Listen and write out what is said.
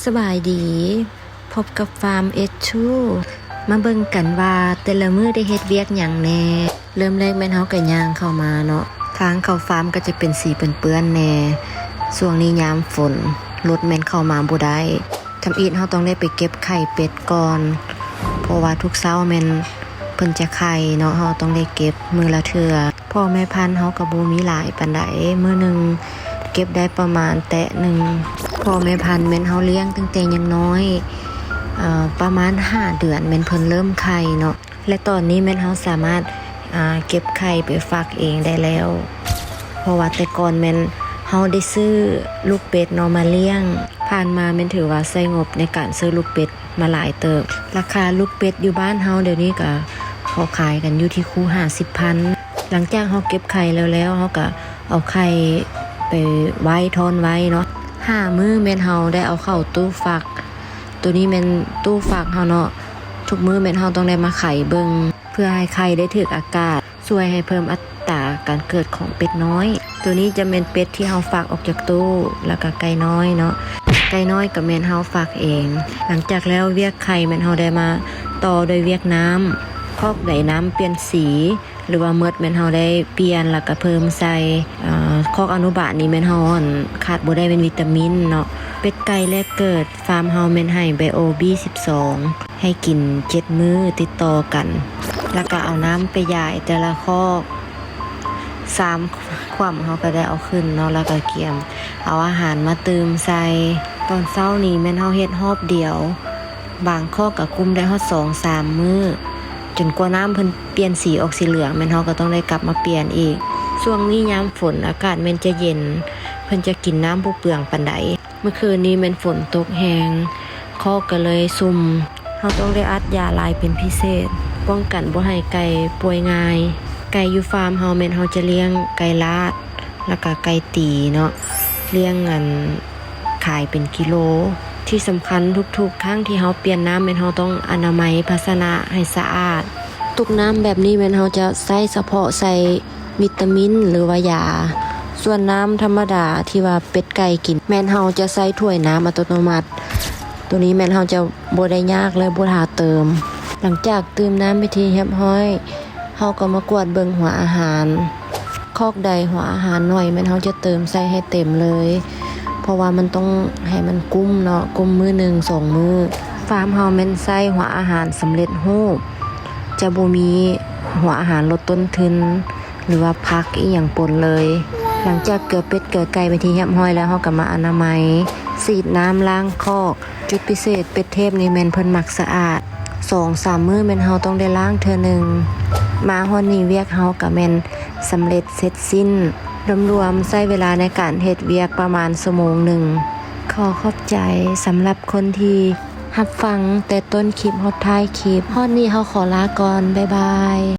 ສະບາຍດີ, ພົບກັບຟາມເອັດທູ. ມາເບິ່ງກັນວ່າແຕ່ລະມື້ໄດ້ເຮັດວຽກຫຍັງແດ່. ເລີ່ມແລກແມ່ນເຮົາກໍຍ່າງເຂົ້າມາເນາະ, ທາງເຂົ້າຟາມກໍຈະເປັນສີເປື້ອນໆແດ່. ຊ່ວງນີ້ຍາມຝົນ, ລົດແມ່ນເຂົ້າມາບໍ່ໄດ້. ທຳອິດເຮົາຕ້ອງໄດ້ໄປເກັບໄຂ່ເປັດກ່ອນ, ເພາະວ່າທຸກເຊົ້າແມ່ນເພິ່ນຈະໄຂ່ເນາະ, ເຮົາຕ້ອງໄດ້ເກັບມື້ລະເທື່ອ. ພໍ່ແມ່ພັນເຮົາກໍບໍ່ມີຫຼາຍປານໃດ, ມື້ໜຶ່ງເກັບໄດ້ປະມານແຕະໜຶ່ງ. ພໍ່ແມ່ພັນແມ່ນເຮົາລ້ຽງຕັ້ງແຕ່ຍັງນ້ອຍ, ເອີ ປະມານຫ້າເດືອນແມ່ນເພິ່ນເລີ່ມໄຂ່ເນາະ. ແລະ ຕອນນີ້ແມ່ນເຮົາສາມາດ ອ່າ ເກັບໄຂ່ໄປຟັກເອງໄດ້ແລ້ວ, ເພາະວ່າແຕ່ກ່ອນແມ່ນເຮົາໄດ້ຊື້ລູກເປັດເນາະມາລ້ຽງ. ຜ່ານມາແມ່ນຖືວ່າໃຊ້ງົບໃນການຊື້ລູກເປັດມາຫຼາຍເຕີບ. ລາຄາລູກເປັດຢູ່ບ້ານເຮົາດຽວນີ້ກໍ ເຂົາຂາຍກັນຢູ່ທີ່ຄູ່ຫ້າສິບພັນ. ຫຼັງຈາກເຮົາເກັບໄຂ່ແລ້ວໆ ເຮົາກໍເອົາໄຂ່ໄປໄວ້ ທ້ອນໄວ້ເນາະ. ຫ້າມື້ແມ່ນເຮົາໄດ້ເອົາເຂົ້າຕູ້ຟັກ. ໂຕນີ້ແມ່ນຕູ້ຟັກເຮົາເນາະ. ທຸກມື້ແມ່ນເຮົາຕ້ອງໄດ້ມາໄຂເບິ່ງ ເພື່ອໃຫ້ໄຂ່ໄດ້ຖືກອາກາດ, ຊ່ວຍໃຫ້ເພີ່ມອັດຕາການເກີດຂອງເປັດນ້ອຍ. ໂຕນີ້ຈະແມ່ນເປັດທີ່ເຮົາຟັກອອກຈາກຕູ້, ແລ້ວກໍໄກ່ນ້ອຍເນາະ. ໄກ່ນ້ອຍກໍແມ່ນເຮົາຟັກເອງ. ຫຼັງຈາກແລ້ວວຽກໄຂ່ແມ່ນເຮົາໄດ້ມາຕໍ່ດ້ວຍວຽກນ້ຳ. ຄອກໃດນ້ຳປ່ຽນສີ ຫຼືວ່າໝົດແມ່ນເຮົາໄດ້ປ່ຽນ ແລ້ວກໍເພີ່ມໃສ່. ເອີ ຄອກອະນຸບານນີ້ແມ່ນເຮົາ ອັນ ຂາດບໍ່ໄດ້ແມ່ນວິຕາມິນເນາະ. ເປັດໄກ່ແລກເກີດ ຟາມເຮົາແມ່ນໃຫ້ໄບໂອບີສິບສອງ ໃຫ້ກິນເຈັດມື້ຕິດຕໍ່ກັນ, ແລ້ວກໍເອົານ້ຳໄປຢາຍແຕ່ລະຄອກ. ຊາມຂວ້ຳເຮົາກໍໄດ້ເອົາຂຶ້ນເນາະ, ແລ້ວກໍກຽມເອົາອາຫານມາຕື່ມໃສ່. ຕອນເຊົ້ານີ້ແມ່ນເຮົາເຮັດຮອບດຽວ, ບາງຄອກກໍກຸ້ມໄດ້ຮອດສອງສາມມື້, ຈົນກວ່ານ້ຳເພິ່ນປ່ຽນສີອອກສີເຫຼືອງ, ແມ່ນເຮົາກໍຕ້ອງໄດ້ກັບມາປ່ຽນອີກ. ຊ່ວງນີ້ຍາມຝົນອາກາດແມ່ນຈະເຢັນ, ເພິ່ນຈະກິນນ້ຳບໍ່ເປືອງປານໃດ. ເມື່ອຄືນນີ້ແມ່ນຝົນຕົກແຮງ, ຄອກກໍເລີຍຊຸ່ມ. ເຮົາຕ້ອງໄດ້ອັດຢາຫຼາຍເປັນພິເສດ, ປ້ອງກັນບໍ່ໃຫ້ໄກ່ປ່ວຍງ່າຍ. ໄກ່ຢູ່ຟາມເຮົາແມ່ນເຮົາຈະລ້ຽງໄກ່ລາດ ແລ້ວກະໄກ່ຕີເນາະ, ລ້ຽງ ອັນ ຂາຍເປັນກິໂລ. ທີ່ສຳຄັນທຸກໆຄັ້ງທີ່ເຮົາປ່ຽນນ້ຳແມ່ນເຮົາຕ້ອງອະນາໄມພາຊະນະໃຫ້ສະອາດ. ຕຸກນ້ຳແບບນີ້ແມ່ນເຮົາຈະໃຊ້ສະເພາະໃສ່ ວິຕາມິນ ຫຼືວ່າຢາ. ສ່ວນນ້ຳທຳມະດາທີ່ວ່າເປັດໄກ່ກິນ ແມ່ນເຮົາຈະໃສ່ຖ້ວຍນ້ຳອັດຕະໂນມັດ. ໂຕນີ້ແມ່ນເຮົາຈະບໍ່ໄດ້ຍາກ ແລະ ບໍ່ຖ້າເຕີມ. ຫຼັງຈາກຕື່ມນ້ຳເປັນທີ່ຮຽບຮ້ອຍ, ເຮົາກໍມາກວດເບິ່ງຫົວອາຫານ. ຄອກໃດຫົວອາຫານໜ້ອຍ ແມ່ນເຮົາຈະເຕີມໃສ່ໃຫ້ເຕັມເລີຍ, ເພາະວ່າມັນຕ້ອງໃຫ້ມັນກຸ້ມເນາະ, ກຸ້ມມື້ໜຶ່ງສອງມື້. ຟາມເຮົາແມ່ນໃຊ້ຫົວອາຫານສຳເລັດຮູບ, ຈະບໍ່ມີຫົວອາຫານລົດຕົ້ນທຶນ ຫຼືວ່າຜັກອີ່ຫຍັງປົນເລີຍ. ຫຼັງຈາກເກືອເປັດເກືອໄກ່ເປັນທີ່ຮຽບຮ້ອຍແລ້ວ, ເຮົາກໍມາອະນາໄມ, ສີດນ້ຳລ້າງຄອກ. ຈຸດພິເສດເປັດເທບນີ້ແມ່ນເພິ່ນມັກສະອາດ, ສອງສາມມື້ແມ່ນເຮົາຕ້ອງໄດ້ລ້າງເທື່ອໜຶ່ງ. ມາຮອດນີ້ວຽກເຮົາກໍແມ່ນສຳເລັດເສັດສິ້ນ, ລວມໆໃຊ້ເວລາໃນການເຮັດວຽກປະມານຊົ່ວໂມງໜຶ່ງ. ຂໍຂອບໃຈສຳລັບຄົນທີ່ຮັບຟັງແຕ່ຕົ້ນຄລິບຮອດທ້າຍຄລິບ. ຮອດນີ້ເຮົາຂໍລາກ່ອນ, ບາຍບາຍ.